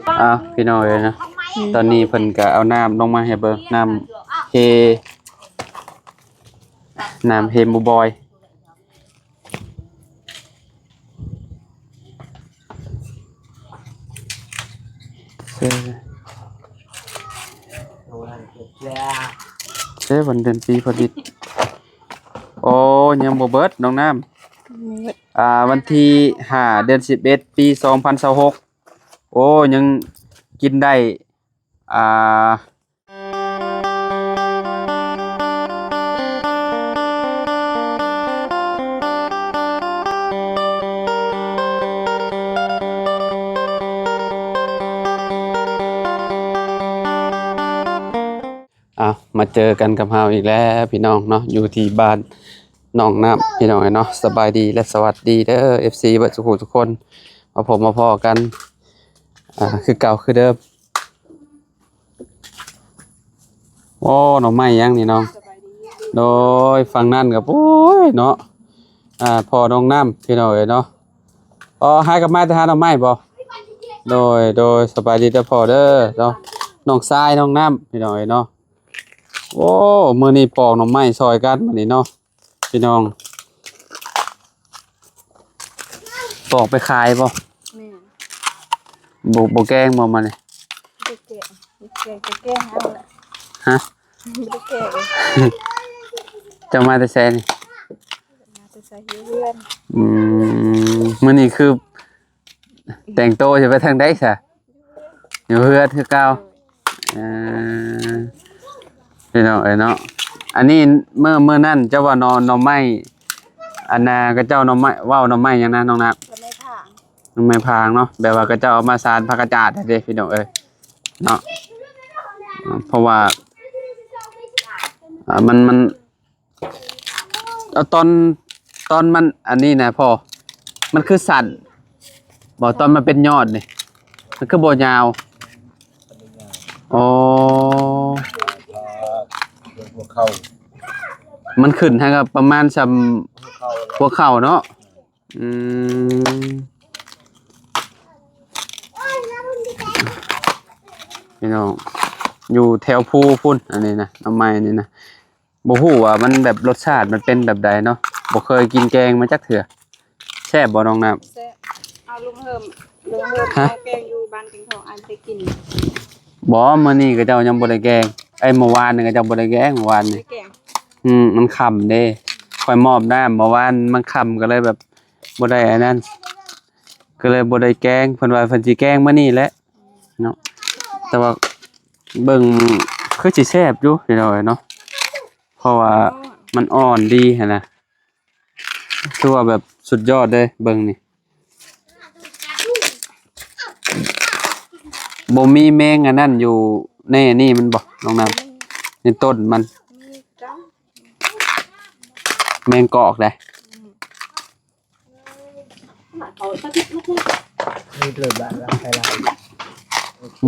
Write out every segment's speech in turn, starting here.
ອ້າວ ພີ່ນ້ອງເອີຍເນາະ ອືມ ຕອນນີ້ເພິ່ນກະເອົານ້ຳລົງມາໃຫ້ເບິ່ງ ນ້ຳເຮ ນ້ຳເຮໝູບອຍ ເອີ ເອີ ວັນເດືອນປີຜະລິດ ໂອ້ ຍັງບໍ່ເບິດ ນ້ອງນ້ຳ ຍັງບໍ່ເບິດ ອ່າ ວັນທີຫ້າ ເດືອນສິບເອັດ ປີສອງພັນຊາວຫົກ ໂອ້ ຍັງກິນໄດ້ ອ່າ ອ້າວ ມາເຈີກັນກັບເຮົາອີກແລ້ວພີ່ນ້ອງເນາະ ຢູ່ທີ່ບ້ານໜອງນ້ຳ ພີ່ນ້ອງເອີຍເນາະ ສະບາຍດີ ແລະ ສະຫວັດດີເດີ ເອັຟຊີ ເບິດສູ່ຜູ້ສູ່ຄົນ ມາພົບມາພໍ້ກັນ ອ່າ ຄືເກົ່າຄືເດີມ. ໂອ້ ໜໍ່ໄມ້ຫຍັງນີ້ນ້ອງ? ໂດຍ ຝັ່ງນັ້ນກໍ ໂອ້ຍ ເນາະ ອ່າ ພໍ່ນ້ອງນ້ຳ ພີ່ນ້ອງເອີຍເນາະ. ອໍ ຫາກັບມາແຕ່ຫາໜໍ່ໄມ້ບໍ່? ໂດຍ ໂດຍ ສະບາຍດີເດີພໍ່ເດີເນາະ ນ້ອງຊາຍນ້ອງນ້ຳ ພີ່ນ້ອງເອີຍເນາະ. ໂອ້ ມື້ນີ້ປອກໜໍ່ໄມ້ຊ່ອຍກັນມື້ນີ້ເນາະ ພີ່ນ້ອງ. ປອກໄປຂາຍບໍ່? ແມ່ນ. ບໍ່ ບໍ່ແກງບໍ່ມື້ນີ້? ບໍ່ໄດ້ແກງ ແກງກໍແກງເອົາແຫຼະ. ຮະ? ບໍ່ໄດ້ແກງ. ເຈົ້າມາແຕ່ໃສນີ້? ມາແຕ່ໃສ? ຢູ່ເຮືອນ. ອືມ ມື້ນີ້ຄືແຕ່ງໂຕຊິໄປທາງໃດຊະ? ຢູ່ເຮືອນຄືເກົ່າ. ເອີ ພີ່ນ້ອງເອີຍເນາະ ອັນນີ້ເມື່ອ ເມື່ອນັ້ນເຈົ້າວ່າໜໍ່ ໜໍ່ໄມ້ ອັນນ່າ ເຂົາເຈົ້າໜໍ່ໄມ້ ເວົ້າໜໍ່ໄມ້ຫຍັງນະນ້ອງນະ? ໜໍ່ໄມ້ພາງ ໜໍ່ໄມ້ພາງເນາະ ແບບວ່າເຂົາເຈົ້າເອົາມາສານຜັກກະຈາດເດ້ ພີ່ນ້ອງເອີຍເນາະ. ເພາະວ່າ ອ່າ ມັນ ມັນ ເອົາຕອນ ຕອນມັນອັນນີ້ນະພໍ່ ມັນຄືສັ້ນບໍ່? ຕອນມັນເປັນຍອດນີ້ ມັນຄືບໍ່ຍາວ? ອໍ ຫົວເຂົ່າ ມັນຂຶ້ນໃຫ້ກໍປະມານສ່ຳຫົວເຂົ່າເນາະ. ອືມ ພີ່ນ້ອງ ຢູ່ແຖວພູພຸ້ນ ອັນນີ້ນະ ໜໍ່ໄມ້ນີ້ນະ. ບໍ່ຮູ້ວ່າມັນແບບລົດຊາດມັນເປັນແບບໃດເນາະ ບໍ່ເຄີຍກິນແກງມາຈັກເທື່ອ. ແຊບບໍ່ນ້ອງນ້ຳ? ແຊບ. ເອົາ ລຸງເຮີມ ລຸງເຮີມ ຮະ? ເອົາແກງຢູ່ບ້ານແກງທອງ ອາດໄດ້ກິນ. ບໍ່ ມື້ນີ້ເຂົາເຈົ້າຍັງບໍ່ໄດ້ແກງ ເອີຍ ມື້ວານນີ້ເຂົາເຈົ້າບໍ່ໄດ້ແກງ ມື້ວານນີ້. ບໍ່ໄດ້ແກງ. ອືມ ມັນຄ່ຳເດ້ ຂ້ອຍມອບນ້ຳເມື່ອວານ ມັນຄ່ຳ ກໍເລີຍແບບບໍ່ໄດ້ອັນນັ້ນ ກໍເລີຍບໍ່ໄດ້ແກງ. ເພິ່ນວ່າເພິ່ນຊິແກງມື້ນີ້ແຫຼະເນາະ ແຕ່ວ່າເບິ່ງຄືຊິແຊບຢູ່ ພີ່ນ້ອງເອີຍເນາະ. ເພາະວ່າມັນອ່ອນດີຫັ້ນນະ ຖືວ່າແບບສຸດຍອດເລີຍ ເບິ່ງນີ້. ບໍ່ມີແມງອັນນັ້ນຢູ່ໃນອັນນີ້ມັນບໍ່ ນ້ອງນ້ຳ? ໃນຕົ້ນມັນ ມີກັນ ແມງກອກໃດ. ອື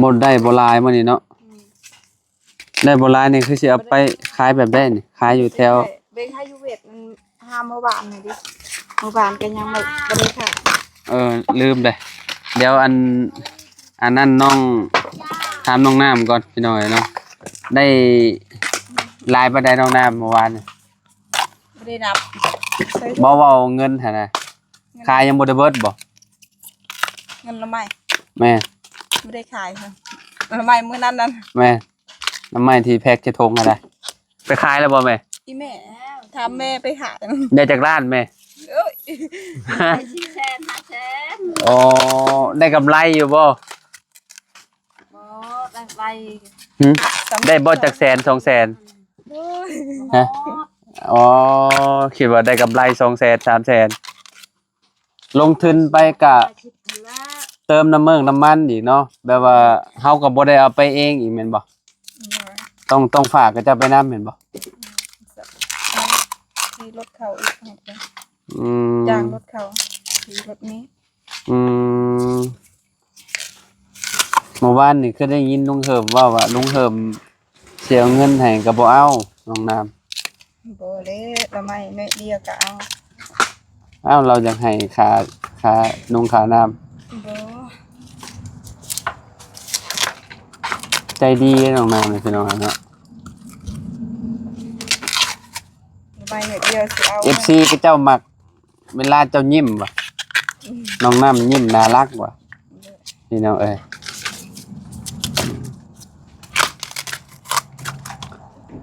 ມ ບໍ່ໄດ້ບໍ່ຫຼາຍມື້ນີ້ເນາະ. ອືມ ໄດ້ບໍ່ຫຼາຍນີ້ ຄືຊິເອົາໄປຂາຍແບບໃດນີ້? ຂາຍຢູ່ແຖວ ເບິ່ງໃຫ້ຢູ່ເວັດ ມັນຫາເມື່ອວານນີ້ເດ້ ເມື່ອວານກໍຍັງບໍ່ ບໍ່ໄດ້ຂາຍ. ເອີ ລືມເດ້ ດຽວອັນ ອັນນັ້ນນ້ອງ ຖາມນ້ອງນ້ຳກ່ອນ ພີ່ນ້ອງເອີຍເນາະ ໄດ້ຫຼາຍປານໃດນ້ອງນ້ຳເມື່ອວານນີ້? ບໍ່ໄດ້ນັບ. ບໍ່ ເວົ້າເງິນຫັ້ນນະ ເງິນ ຂາຍຍັງບໍ່ໄດ້ເບິດບໍ່? ເງິນໜໍ່ໄມ້ ແມ່ນ ບໍ່ໄດ້ຂາຍ ໜໍ່ໄມ້ມື້ນັ້ນນັ້ນ ແມ່ນ ໜໍ່ໄມ້ທີ່ແພັກໃສ່ຖົງຫັ້ນນະ ໄປຂາຍແລ້ວບໍ່ແມ່? ອີແມ່ ຖາມແມ່ໄປຂາຍ. ໄດ້ຈັກລ້ານແມ່? ເອີຍ ຮະ? ສີ່ແສນ ຫ້າແສນ. ອໍ ໄດ້ກຳໄລຢູ່ບໍ່? ບໍ່ ໄດ້ໄວ. ຫື? ໄດ້ບໍ່ຈັກແສນ ສອງແສນ? ໂອ້ຍ ຮະ? ອໍ ຄິດວ່າໄດ້ກຳໄລສອງແສນ ສາມແສນ. ລົງທຶນໄປກະເຕີມນ້ຳເມືອງນ້ຳມັນອີກເນາະ ແບບວ່າເຮົາກໍບໍ່ໄດ້ເອົາໄປເອງອີກແມ່ນບໍ່? ຕ້ອງ ຕ້ອງຝາກເຂົາເຈົ້າໄປນຳແມ່ນບໍ່? ອືມ ຂີ່ລົດເຂົ້າອີກ ອືມ ຈ້າງລົດເຂົ້າ ຂີ່ລົດເມ. ອືມ ເມື່ອວານນີ້ຄືໄດ້ຍິນລຸງເຫີມເວົ້າວ່າ ລຸງເຫີມຊິເອົາເງິນໃຫ້ກໍບໍ່ເອົາ ນ້ອງນ້ຳ. ບໍ່ແລ້ວ ລະໄມ້ໜ້ອຍດຽວກໍເອົາ. ອ້າວ ລາວຢາກໃຫ້ຄ່າ ຄ່ານຸ່ງຄ່ານ້ຳ. ບໍ່. ดีน้องนางนี่พี่น้องเนาะ ใบเดียวสิเอา เอฟซี ก็เจ้ามักเวลาเจ้ายิ้มว่ะ น้องน้ำยิ้มน่ารักว่ะ พี่น้องเอ้ย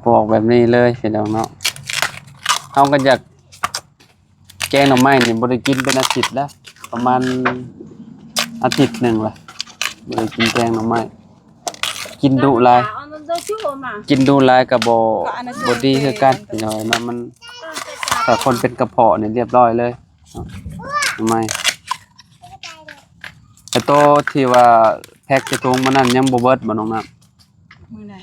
ปอกแบบนี้เลยพี่น้องเนาะ เฮาก็อยาก แกงหน่อไม้นี่บ่ได้กินเป็นอาทิตย์แล้ว ประมาณอาทิตย์หนึ่งละ บ่ได้กินแกงหน่อไม้ กินดุหลาย กินดุหลายก็บ่ บ่ดีคือกันพี่น้องเนาะ มัน ถ้าคนเป็นกระเพาะนี่เรียบร้อยเลยเนาะ หน่อไม้ แต่โตที่ว่าแพ็กใส่ถุงมื้อนั้นยังบ่เบิดบ่น้องน้ำ มื้อใด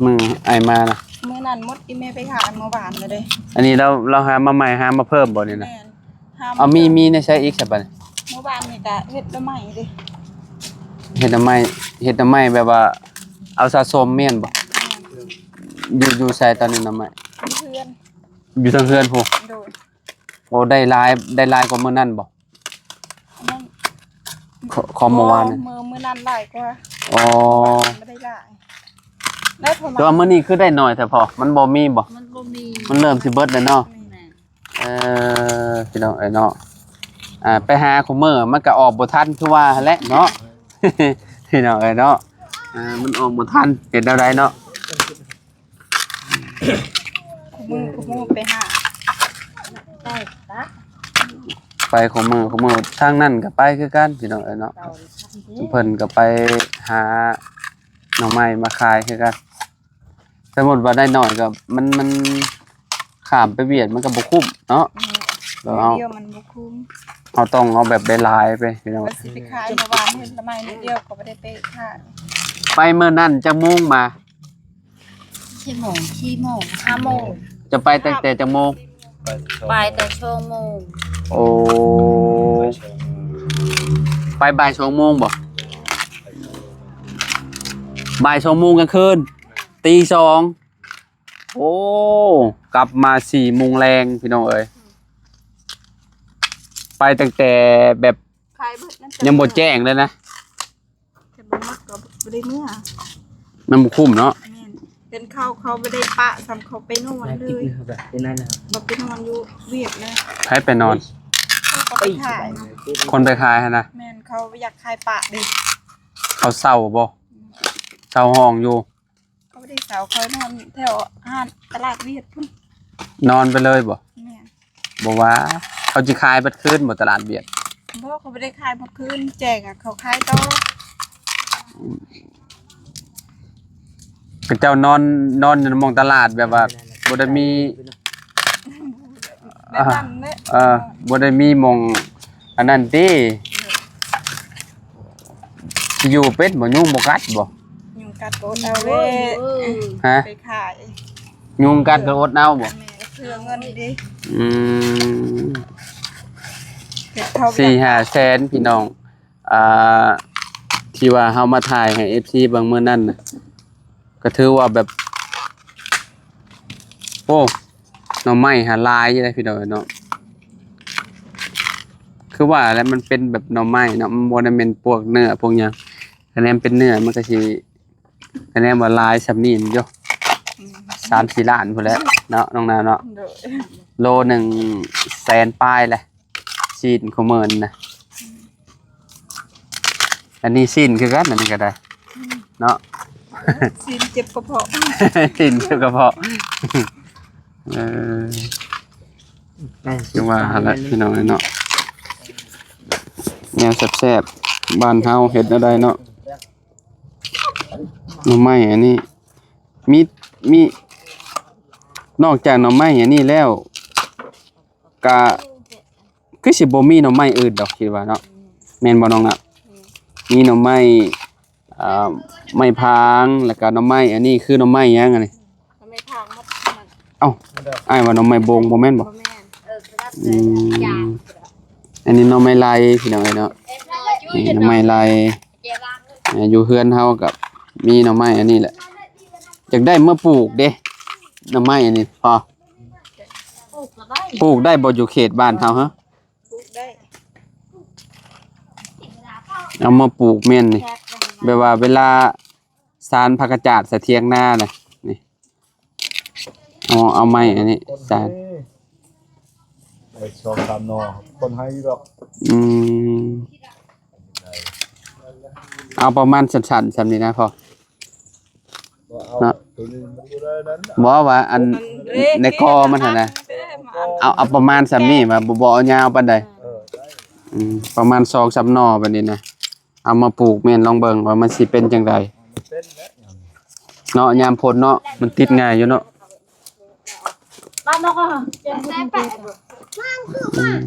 มื้ออ้ายมานะ มื้อนั้นหมด อีแม่ไปหาเมื่อวานแล้วเด้ อันนี้เรา เราหามาใหม่ หามาเพิ่มบ่นี่นะ แม่น หามา เอา มี เพิ่ม มีในใช้อีกซะบัดนี้ เมื่อวานนี่ก็เฮ็ดหน่อไม้เด้ เฮ็ดหน่อไม้ เฮ็ดหน่อไม้แบบว่า เอาสะสมแม่นบ่ แม่น อยู่ อยู่ไสตอนนี้หน่อไม้ อยู่เฮือน อยู่ทางเฮือนพุ้น โดย โอ้ ได้หลาย ได้หลายกว่ามื้อนั้นบ่ อันนั้น ขอ ขอเมื่อวานนะ บ่ มื้อ มื้อนั้นหลายกว่า อ๋อ บ่ได้หลาย แล้วพอมา แต่ว่ามื้อนี้คือได้น้อยแท้พ่อ มันบ่มีบ่ มันบ่มี มันเริ่มสิเบิดแล้วเนาะ แม่น เออ พี่น้องเอ้ยเนาะ อ่า ไปหาคุมื้อมันก็ออกบ่ทันคือว่าหั้นแหละเนาะ พี่น้องเอ้ยเนาะ อ่า มันออกบ่ทัน เฮ็ดแนวใดเนาะ คุมื้อ คุมื้อไปหา ไปคุมื้อ คุมื้อ ทางนั้นก็ไปคือกันพี่น้องเอ้ยเนาะ เพิ่นก็ไปหาหน่อไม้มาขายคือกัน สมมุติว่าได้น้อยก็มัน มันข้ามไปเวียดมันก็บ่คุ้มเนาะ อืม แล้วเฮา เดียวมันบ่คุ้ม เฮาต้องเอาแบบได้หลายไปพี่น้อง ว่าสิไปขายเมื่อวานเห็นละไม้นิดเดียวก็บ่ได้ไปขาย ไปมื้อนั้นจักโมงมา สี่โมง สี่โมง ห้าโมง จะไปตั้งแต่จักโมง ไปแต่สองโมง โอ้ ไปบ่ายสองโมงบ่ บ่ายสองโมงกลางคืน ตีสอง โอ้ กลับมาสี่โมงแลงพี่น้องเอ้ย ไปตั้งแต่แบบ ขายเบิดนั่น ยังบ่แจ้งเลยนะ แต่บ่มักก็บ่ได้เมือ มันบ่คุ้มเนาะ แม่น เป็นเขา เขาบ่ได้ปะ ซ้ำเขาไปนอนเลย เป็นนั่นนะครับ บ่ไปนอนอยู่เวียดนะ ไผไปนอน เขาก็ไปขาย คนไปขายหั่นนะ แม่น เขาอยากขายปะเด้ เขาเช่าบ่ เช่าห้องอยู่ เขาบ่ได้เช่า เขานอนแถวห้านตลาดเวียดพุ้น นอนไปเลยบ่ แม่น บ่ว่า เขาสิขายเบิดคืนบ่ตลาดเวียด บ่ เขาบ่ได้ขายเบิดคืน แจ้งอะ เขาขายต่อ เขาเจ้านอน นอนอยู่หม่องตลาดแบบว่าบ่ได้มี แบบนั้นแหละ เออ บ่ได้มีหม่องอันนั้นติ อยู่เป็นบ่ ยุงบ่กัดบ่ ยุงกัดก็อดเอาเด้ ฮะ ไปขาย ยุงกัดก็อดเอาบ่ แม่น เพื่อเงินเด้ อืม เก็บเท่า สี่ห้าแสนพี่น้อง อ่า ที่ว่าเฮามาถ่ายให้ เอฟซี เบิ่งมื้อนั้นน่ะ ก็ถือว่าแบบ โอ้ หน่อไม้หาหลายอยู่เด้พี่น้องเนาะ คือว่าแหละมันเป็นแบบหน่อไม้เนาะ มันบ่ได้แม่นพวกเนื้อพวกหยัง คะแนนเป็นเนื้อมันก็สิ คะแนนว่าหลายส่ำนี้อยู่ อืม สามสี่ล้านพุ้นแหละเนาะ น้องนาวเนาะ โดย โลหนึ่งแสนปลายแหละ ซี้นคุมื้อนะ อันนี้ซี้นคือกัน อันนี้ก็ได้ อืม เนาะ ซี้นเจ็บกระเพาะ ซี้นเจ็บกระเพาะ เออ จั่งว่าหั่นแหละพี่น้องเนาะ แนวแซ่บๆ บ้านเฮาเฮ็ดแนวใดเนาะ หน่อไม้อันนี้ มี มี นอกจากหน่อไม้อันนี้แล้ว กะ คือสิบ่มีหน่อไม้อื่นดอกคิดว่าเนาะ แม่นบ่น้องนะ มีหน่อไม้ อ่า ไม้พาง แล้วก็หน่อไม้อันนี้คือหน่อไม้หยังอันนี้ หน่อไม้พางหมดนั่น เอ้า อ้ายว่าหน่อไม้บงบ่แม่นบ่ บ่แม่น เออ อืม อันนี้หน่อไม้ไล่พี่น้องเอ้ยเนาะ นี่หน่อไม้ไล่ อ่า อยู่เฮือนเฮาก็มีหน่อไม้อันนี้แหละ อยากได้มาปลูกเด้ หน่อไม้อันนี้พอ ปลูกได้บ่อยู่เขตบ้านเฮาฮะ ปลูกได้ เอามาปลูกแม่นนี่ แบบว่าเวลา ສານຜັກກະຈາດໃສ່ຖຽງນານະ ນີ້ ເອົາ ເອົາໄມ້ອັນນີ້ສານ ໄດ້ສອງສາມໜໍ່ ຄົນໃຫ້ຢູ່ດອກ ອືມ ເອົາປະມານສັ້ນໆ ສ່ຳນີ້ນະພໍ່ ບໍ່ເອົາ ເນາະ ໂຕນີ້ມັນບໍ່ໄດ້ນັ້ນ ບໍ່ວ່າອັນ ອັນເລກ ໃນກໍມັນຫັ້ນນະ ເອີ ເອົາ ເອົາປະມານສ່ຳນີ້ ວ່າບໍ່ ບໍ່ເອົາຍາວປານໃດ ເອີ ໄດ້ ອືມ ປະມານສອງສາມໜໍ່ ແບບນີ້ນະ ເອົາມາປູກແມ່ນລອງເບິ່ງວ່າມັນຊິເປັນຈັ່ງໃດ ມັນເປັນແລ້ວ ເນາະ ຍາມຝົນເນາະ ມັນຕິດງ່າຍຢູ່ເນາະ ອືມ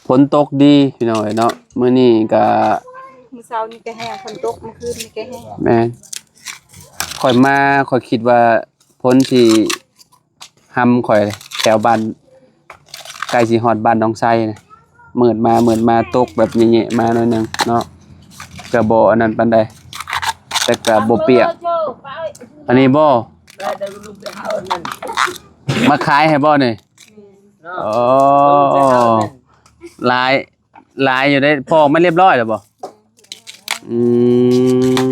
ຝົນຕົກດີພີ່ນ້ອງເອີຍເນາະ ມື້ນີ້ກະ ມື້ເຊົ້ານີ້ກະແຫ້ງ ຝົນຕົກມື້ຄືນນີ້ກະແຫ້ງ ແມ່ນ ຂ້ອຍມາ ຂ້ອຍຄິດວ່າຝົນຊິ ຮຳຂ້ອຍແຖວບ້ານ ໃກ້ຊິຮອດບ້ານໜອງໄຊນະ ມືດມາ ມືດມາ ຕົກແບບແຍະໆ ມາໜ້ອຍໜຶ່ງເນາະ ກະບໍ່ອັນນັ້ນປານໃດ ແຕ່ກະບໍ່ປຽກ ອັນນີ້ບໍ່ ມາຂາຍໃຫ້ບໍ່ນີ້ ໂອ້ ຫຼາຍ ຫຼາຍຢູ່ເດ້ ພໍອອກມາລຽບຮ້ອຍແລ້ວບໍ່ ອື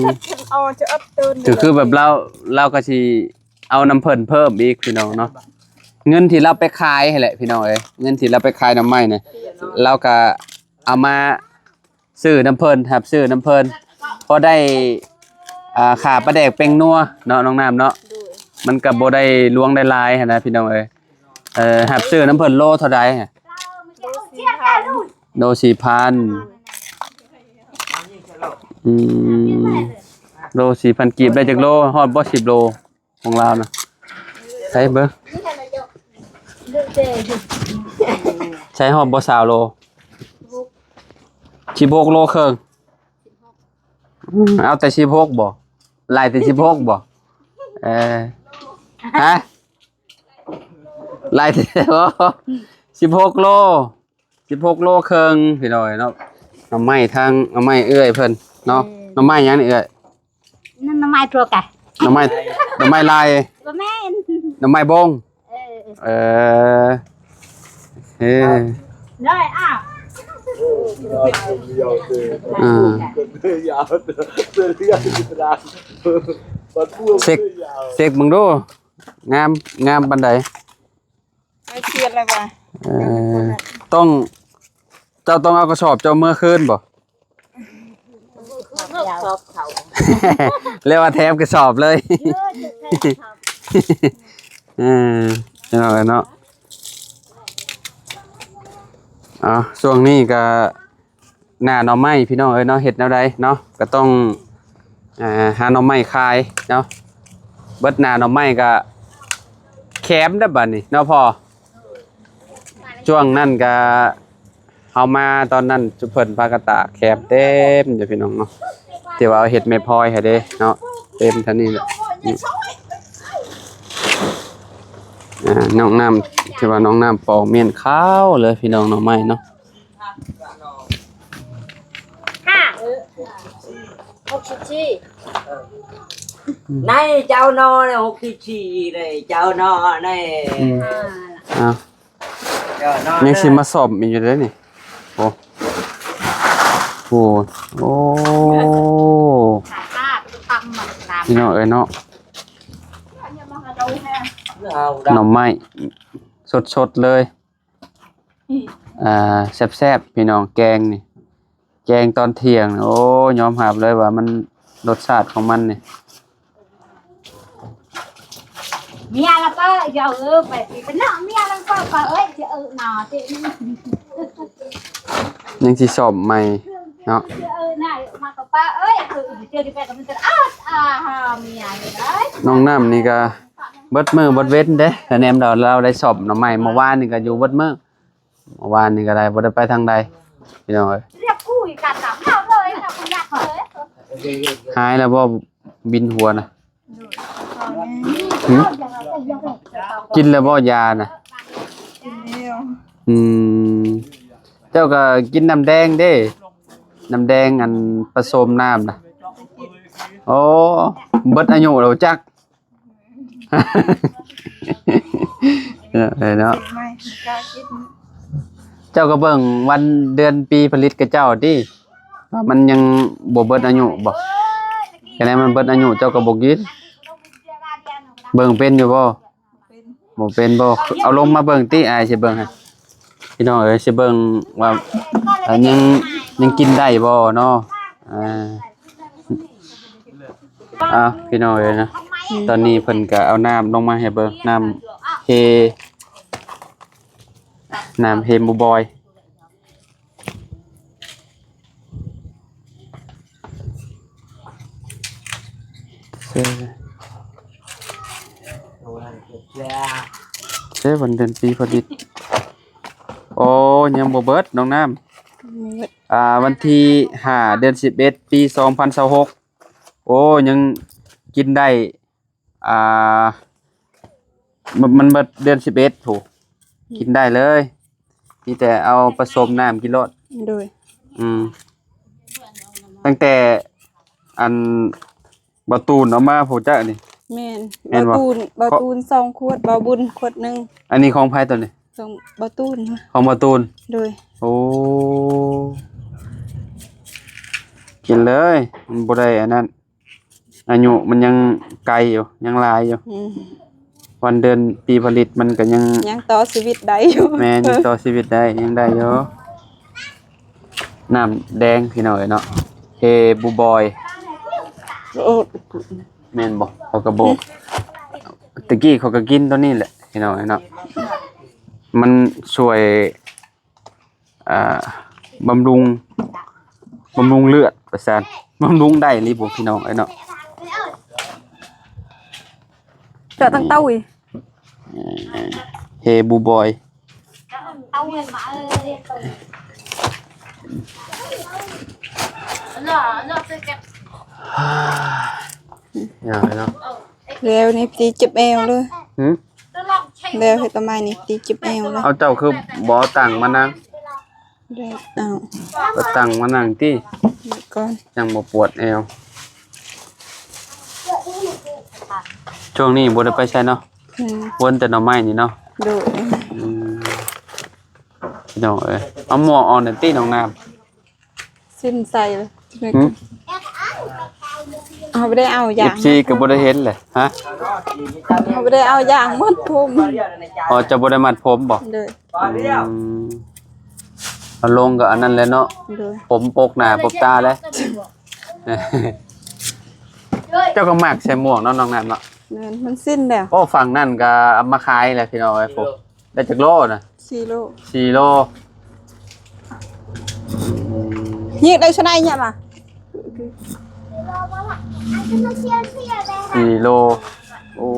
ມ ກໍຄືແບບລາວ ລາວກໍຊິ ເອົານຳເພິ່ນເພີ່ມອີກພີ່ນ້ອງເນາະ ເງິນທີ່ລາວໄປຂາຍຫັ້ນແຫຼະພີ່ນ້ອງເອີຍ ເງິນທີ່ລາວໄປຂາຍໜໍ່ໄມ້ນະ ລາວກະເອົາມາຊື້ນຳເພິ່ນ ຮັບຊື້ນຳເພິ່ນ ພໍໄດ້ ອ່າ ຄ່າປາແດກແປ້ງນົວເນາະ ນ້ອງນ້ຳເນາະ ໂດຍ ມັນກະບໍ່ໄດ້ຫຼວງໄດ້ຫຼາຍຫັ້ນນະພີ່ນ້ອງເອີຍ ເອີ ຮັບຊື້ນຳເພິ່ນໂລເທົ່າໃດ? ໂລສີ່ພັນ ໂລສີ່ພັນ ອືມ ໂລສີ່ພັນກີບ ໄດ້ຈັກໂລ? ຮອດບໍ່ສິບໂລ ຂອງລາວນະ ໃສ່ເບິ່ງ ໃສ່ຮອດບໍ່ຊາວໂລ ສິບຫົກໂລເຄິ່ງ ອືມ ເອົາແຕ່ສິບຫົກບໍ່? ໄລ່ແຕ່ສິບຫົກບໍ່? ເອີ ຮະ? ໄລ່ແຕ່ ສິບຫົກໂລ ສິບຫົກໂລເຄິ່ງ ພີ່ນ້ອງເອີຍເນາະ ໜໍ່ໄມ້ທາງ ໜໍ່ໄມ້ເອື້ອຍເພິ່ນເນາະ ແມ່ນ ໜໍ່ໄມ້ຫຍັງນີ້ເອື້ອຍ? ນັ້ນໜໍ່ໄມ້ທົ່ວກະ ໜໍ່ໄມ້ ໜໍ່ໄມ້ໄລ່ ບໍ່ແມ່ນ ໜໍ່ໄມ້ບົງ ເອີ ເອີ ເອີ ເອີ ອ່າ ເຊັກ ເຊັກເບິ່ງດູ ງາມ ງາມປານໃດ? ໄປເຂດແລ້ວວ່າ ເອີ ຕ້ອງ ເຈົ້າຕ້ອງເອົາກະສອບເຈົ້າເມືອຄືນບໍ່? ເລີຍວ່າແຖມກະສອບເລີຍ ເອີ ເນາະ ເນາະ ເອົາ ຊ່ວງນີ້ກະ ໜ້າໜໍ່ໄມ້ພີ່ນ້ອງເອີຍເນາະ ເຮັດແນວໃດເນາະ ກະຕ້ອງ ອ່າ ຫາໜໍ່ໄມ້ຂາຍເນາະ ເບິດໜ້າໜໍ່ໄມ້ກະແຄມແລ້ວບາດນີ້ເນາະພໍ່ ຊ່ວງນັ້ນກະ ເຮົາມາຕອນນັ້ນ ເພິ່ນພາກັນຕາກແຄມເຕັມຢູ່ພີ່ນ້ອງເນາະ ທີ່ວ່າເຮັດແມ່ພອຍໃຫ້ເດ້ເນາະ ເຕັມເທົ່ານີ້ແຫຼະ ນີ້ ອ່າ ນ້ອງນ້ຳ ທີ່ວ່ານ້ອງນ້ຳປອກມ້ຽນຂາວເລີຍພີ່ນ້ອງ ໜໍ່ໄມ້ເນາະ. ຫ້າ ຫົກສິບສີ່ ໃນເຈົ້າໜໍ່ໃນຫົກສິບສີ່ ໃນເຈົ້າໜໍ່ໃນ ອືມ ອ່າ ເຈົ້າໜໍ່ ຍັງຊິມາສ້ອມອີກຢູ່ເດ້ນີ້ ໂອ້ ໂອ້ ໂອ້ ພີ່ນ້ອງເອີຍເນາະ ໜໍ່ໄມ້ສົດໆເລີຍ. ອ່າ ແຊບໆ ພີ່ນ້ອງ ແກງນີ້ ແກງຕອນທ່ຽງ ໂອ້ ຍອມຮັບເລີຍວ່າມັນ ລົດຊາດຂອງມັນນີ້ ເມຍລະກໍຢ່າເອີໄປ ເປັນເນາະ ເມຍລະກໍ ກໍເອີຍ ຈະເອີໜ້າຕິ ຍັງຊິສ້ອມໃໝ່ເນາະ ຈະເອີໜ້າ ມາກໍປະເອີຍ ຄືຈະໄປກັບມັນ ອາ ອາ ເມຍນີ້ເອີຍ ນ້ອງນ້ຳນີ້ກໍ ເບິດມື້ເບິດເວັນເດ້ ກະແນມລາວ ລາວໄດ້ສ້ອມໜໍ່ໄມ້ ເມື່ອວານນີ້ກະຢູ່ເບິດມື້ ເມື່ອວານນີ້ກະໄດ້ ບໍ່ໄດ້ໄປທາງໃດ ພີ່ນ້ອງເອີຍ ຮຽກຄຸຍກັນນຳເຮົາເລີຍ ເຮົາບໍ່ຢາກເລີຍ ຫາຍແລ້ວບໍ່ ບິນຫົວນະ? ຫື? ກິນແລ້ວບໍ່ຢານະ? ກິນແລ້ວ ອືມ ເຈົ້າກະກິນນ້ຳແດງເດ້ ນ້ຳແດງອັນປະສົມນ້ຳນະ ໂອ້ ເບິດອາຍຸແລ້ວຈັກ ເອີເນາະ ເຈົ້າກໍເບິ່ງວັນເດືອນປີຜະລິດຂະເຈົ້າຕິ ມັນຍັງບໍ່ເບິດອາຍຸບໍ່? ຈັ່ງໃດມັນເບິດອາຍຸເຈົ້າກໍບໍ່ກິນ? ເບິ່ງເປັນຢູ່ບໍ່? ບໍ່ເປັນບໍ່? ເອົາລົງມາເບິ່ງຕິ ອ້າຍຊິເບິ່ງໃຫ້ ພີ່ນ້ອງເອີຍ ຊິເບິ່ງວ່າ ເອີ ຍັງ ຍັງກິນໄດ້ບໍ່ເນາະ? ອ່າ ອ້າວ ພີ່ນ້ອງເອີຍເນາະ ອືມ ຕອນນີ້ເພິ່ນກໍເອົານ້ຳລົງມາໃຫ້ເບິ່ງ ນ້ຳເຮ ນ້ຳເຮໝູບອຍ ເອີ ເອີ ວັນເດືອນປີຜະລິດ ໂອ້ ຍັງບໍ່ເບິດນ້ອງນ້ຳ ຍັງບໍ່ເບິດ ອ່າ ວັນທີຫ້າ ເດືອນສິບເອັດ ປີສອງພັນຊາວຫົກ ໂອ້ ຍັງກິນໄດ້ ອ່າ ມັນ ມັນເບິດເດືອນສິບເອັດພຸ້ນ ອືມ ກິນໄດ້ເລີຍ ມີແຕ່ເອົາປະສົມນ້ຳກິນໂລດ ໂດຍ ອືມ ຕັ້ງແຕ່ ອັນ ບ່າວຕູນເອົາມາຜູ້ຈັກນີ້ ແມ່ນ ແມ່ນບໍ່? ບ່າວຕູນ ບ່າວຕູນສອງຂວດ ບ່າວບຸນຂວດໜຶ່ງ ອັນນີ້ຂອງໃຜຕົວນີ້? ຂອງບ່າວຕູນ ຂອງບ່າວຕູນ ໂດຍ ໂອ້ ກິນເລີຍ ມັນບໍ່ໄດ້ອັນນັ້ນ ອາຍຸມັນຍັງໄກຢູ່ ຍັງຫຼາຍຢູ່ ອືມ ວັນເດືອນປີຜະລິດມັນກໍຍັງ ຍັງຕໍ່ຊີວິດໄດ້ຢູ່ ແມ່ນ ຍັງຕໍ່ຊີວິດໄດ້ ຍັງໄດ້ຢູ່ ນ້ຳແດງພີ່ນ້ອງເອີຍເນາະ ເຮບູບອຍ ໂອ້ ແມ່ນບໍ່? ເຂົາກໍບອກ ອືມ ຕະກີ້ເຂົາກໍກິນຕົວນີ້ແຫຼະພີ່ນ້ອງເອີຍເນາະ ມັນຊ່ວຍ ອ່າ ບຳລຸງ ບຳລຸງເລືອດວ່າຊັ້ນ ບຳລຸງໄດ້ອີ່ຫຼີບໍ່ພີ່ນ້ອງເອີຍເນາະ ເຈາະຕັ້ງເຕົ້າອີກ ເຮບູບອຍ ຢ່າເນາະ ແລ້ວນີ້ຕີເຈັບແອວເລີຍ ຫື? ແລ້ວເຮັດປະມານນີ້ຕີເຈັບແອວເລີຍ ເອົາ ເຈົ້າຄືບໍ່ເອົາຕັ່ງມານັ່ງ? ໄດ້ ເອົາ ເອົາຕັ່ງມານັ່ງຕິ ດຽວກ່ອນ ຈັ່ງບໍ່ປວດແອວ ຊ່ວງນີ້ບໍ່ໄດ້ໄປໃສເນາະ? ອືມ ວົນແຕ່ໜໍ່ໄມ້ນີ້ເນາະ? ໂດຍ ອືມ ພີ່ນ້ອງເອີຍ ເອົາໝວກອອກແດ່ຕິນ້ອງນ້ຳ ສິ້ນໃສ່ເລີຍ ຫື? ເຮົາບໍ່ໄດ້ເອົາຢາງ ເອັຟຊີກໍບໍ່ໄດ້ເຫັນເລີຍ ຮະ? ເຮົາບໍ່ໄດ້ເອົາຢາງມັດຜົມ ອໍ ເຈົ້າບໍ່ໄດ້ມັດຜົມບໍ່? ໂດຍ ອືມ ເອົາລົງກໍອັນນັ້ນແຫຼະເນາະ ໂດຍ ຜົມປົກໜ້າປົກຕາແຫຼະ ເຈົ້າກໍມັກໃສ່ໝວກເນາະນ້ອງນ້ຳເນາະ ແມ່ນ ມັນສິ້ນແລ້ວ ໂອ້ ຝັ່ງນັ້ນກໍເອົາມາຂາຍແຫຼະພີ່ນ້ອງເອີຍ ໄດ້ຈັກໂລນະ? ສີ່ໂລ ສີ່ໂລ ຍິງໄດ້ຊະໄດເນຍມາ ສີ່ໂລ ໂອ້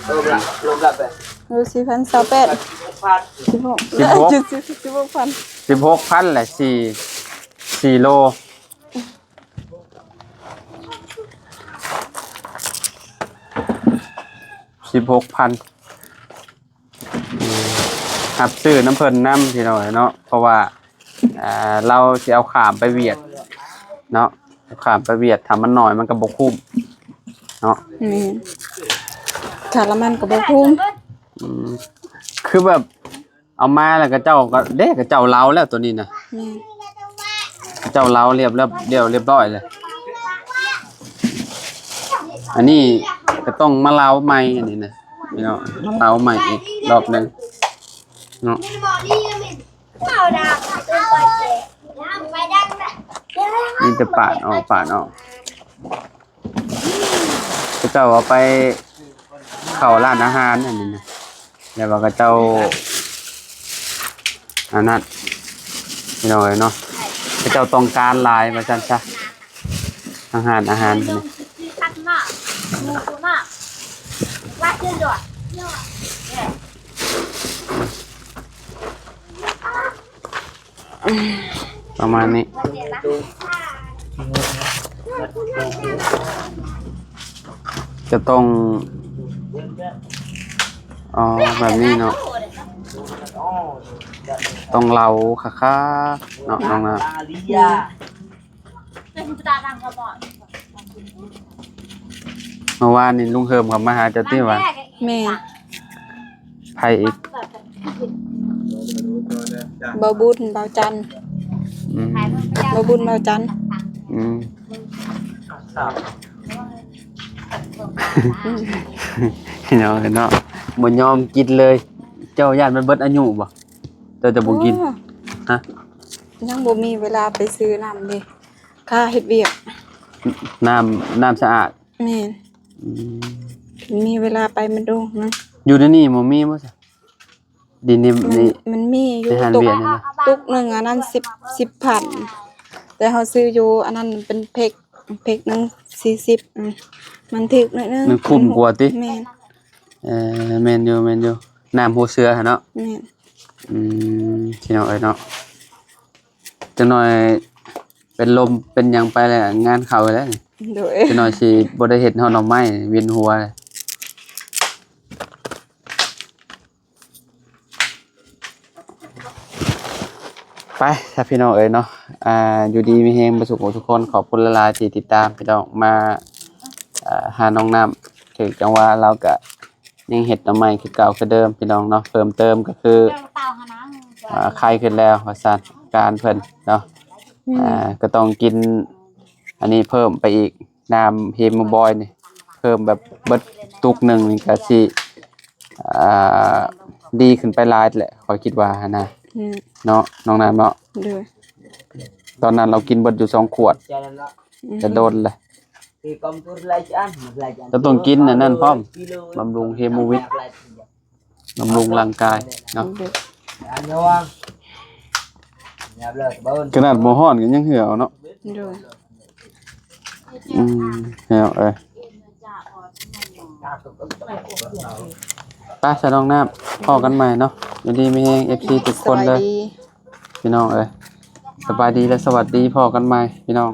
ລົມລະ ລົມລະໄປ ເອີ ສີ່ພັນຊາວແປດ ສິບຫົກ ສິບຫົກ ສິບຫົກພັນ ສິບຫົກພັນແຫຼະ ສີ່ ສີ່ໂລ ສິບຫົກພັນ ອືມ ຮັບຊື້ນຳເພິ່ນນຳພີ່ນ້ອງເນາະ ເພາະວ່າ ອ່າ ລາວຊິເອົາຂ້າມໄປຫວຽດເນາະ ເອົາຂ້າມໄປຫວຽດ ຖ້າມັນໜ້ອຍມັນກໍບໍ່ຄຸ້ມເນາະ ແມ່ນ ຄ່ານ້ຳມັນກໍບໍ່ຄຸ້ມ ອືມ ຄືແບບ ເອົາມາແລ້ວຂະເຈົ້າກໍເດ້ ຂະເຈົ້າເລົາແລ້ວໂຕນີ້ນະ ແມ່ນ ຂະເຈົ້າເລົາລຽບ ລຽບ ລຽບ ລຽບຮ້ອຍເລີຍ ອັນນີ້ກໍຕ້ອງມາເລົາໃໝ່ ອັນນີ້ນະ ພີ່ນ້ອງ ມາເລົາໃໝ່ອີກລອບໜຶ່ງເນາະ ມີແຕ່ປາດອອກ ປາດອອກ. ເຂົາເຈົ້າເອົາໄປເຂົ້າຮ້ານອາຫານອັນນີ້ນະ ແລ້ວວ່າເຂົາເຈົ້າອັນນັ້ນ ພີ່ນ້ອງເອີຍເນາະ ເຂົາເຈົ້າຕ້ອງການຫຼາຍວ່າຊັ້ນຊະ ທາງຮ້ານອາຫານນີ້. ປະມານນີ້ ຈະຕ້ອງ ອໍ ແບບນີ້ເນາະ ຕ້ອງເລົາຄັກໆເນາະ ນ້ອງນາ. ເມື່ອວານນີ້ລຸງເຮີມເຂົາມາຫາເຈົ້າຕິຫວາ? ແມ່ນ. ໃຜອີກ? ບ່າວບຸນ ບ່າວຈັນ. ອືມ ບ່າວບຸນ ບ່າວຈັນ. ອືມ ເນາະ ເນາະ ບໍ່ຍອມກິນເລີຍ. ເຈົ້າຢ້ານມັນເບິດອາຍຸບໍ່? ເຈົ້າຈະບໍ່ກິນ? ໂອ້ ຮະ? ຍັງບໍ່ມີເວລາໄປຊື້ນ້ຳເດ້ ຄ່າເຮັດວຽກ. ນ້ຳ ນ້ຳສະອາດ? ແມ່ນ. ອືມ ມີເວລາໄປມັນໂດນນະ. ຢູ່ໃນນີ້ບໍ່ມີບໍ່ຊະ? ດິນນີ້ ມັນ ນີ້ ມັນມີຢູ່ ໃນຮ້ານ ຕຸກ ເບຍນີ້ນະ ຕຸກໜຶ່ງອັນນັ້ນສິບ ສິບພັນ ແຕ່ເຮົາຊື້ຢູ່ອັນນັ້ນເປັນເພັກ ເພັກໜຶ່ງສີ່ສິບ ອືມ ມັນຖືກໜ້ອຍໜຶ່ງ ມັນຄຸ້ມກວ່າຕິ? ແມ່ນ. ເອີ ແມ່ນຢູ່ ແມ່ນຢູ່ ນ້ຳຫົວເສືອຫັ້ນເນາະ. ແມ່ນ. ອືມ ພີ່ນ້ອງເອີຍເນາະ ຈັກໜ່ອຍເປັນລົມເປັນຫຍັງໄປແລ້ວ ງານເຂົ້າແລ້ວນີ້. ໂດຍ. ຈັກໜ່ອຍຊິບໍ່ໄດ້ເຮັດຮອດໜໍ່ໄມ້ ວຽນຫົວ. ໄປ ຖ້າພີ່ນ້ອງເອີຍເນາະ ອ່າ ຢູ່ດີມີແຮງເບິດສູ່ຜູ້ທຸກຄົນ. ຂອບຄຸນຫຼາຍໆທີ່ຕິດຕາມພີ່ນ້ອງມາ ອ່າ ຫານ້ອງນ້ຳ. ຖືກຈັງຫວະລາວກະຍັງເຮັດໜໍ່ໄມ້ຄືເກົ່າຄືເດີມພີ່ນ້ອງເນາະ. ເພີ່ມເຕີມກໍຄື ອ່າ ໄຂ້ຂຶ້ນແລ້ວວ່າຊັ້ນ ອາການເພິ່ນເນາະ. ອືມ ອ່າ ກໍຕ້ອງກິນອັນນີ້ເພີ່ມໄປອີກ ນ້ຳເຮໂມບອຍນີ້ ເພີ່ມແບບເບິດຕຸກໜຶ່ງນີ້ກະຊິ ອ່າ ດີຂຶ້ນໄປຫຼາຍແຫຼະ ຂ້ອຍຄິດວ່າຫັ້ນນະ. ອືມ ເນາະ ນ້ອງນ້ຳເນາະ. ໂດຍ. ຕອນນັ້ນລາວກິນເບິດຢູ່ສອງຂວດ. ອືມ ແຕ່ດົນແຫຼະ ລາວຕ້ອງກິນອັນນັ້ນພ້ອມ ບຳລຸງເຮໂມວິດ ບຳລຸງຮ່າງກາຍເນາະ. ຂະໜາດບໍ່ຮ້ອນກໍຍັງເຫື່ອເອົາເນາະ. ໂດຍ. ອືມ ເນາະ ເອີຍ ໄປຊະນ້ອງນ້ຳ ພໍ້ກັນໃໝ່ເນາະ. ຢູ່ດີມີແຮງ ເອັຟຊີ ທຸກຄົນເດີ ສະບາຍດີ ພີ່ນ້ອງເອີຍ. ສະບາຍດີ ແລະ ສະຫວັດດີ ພໍ້ກັນໃໝ່ພີ່ນ້ອງ.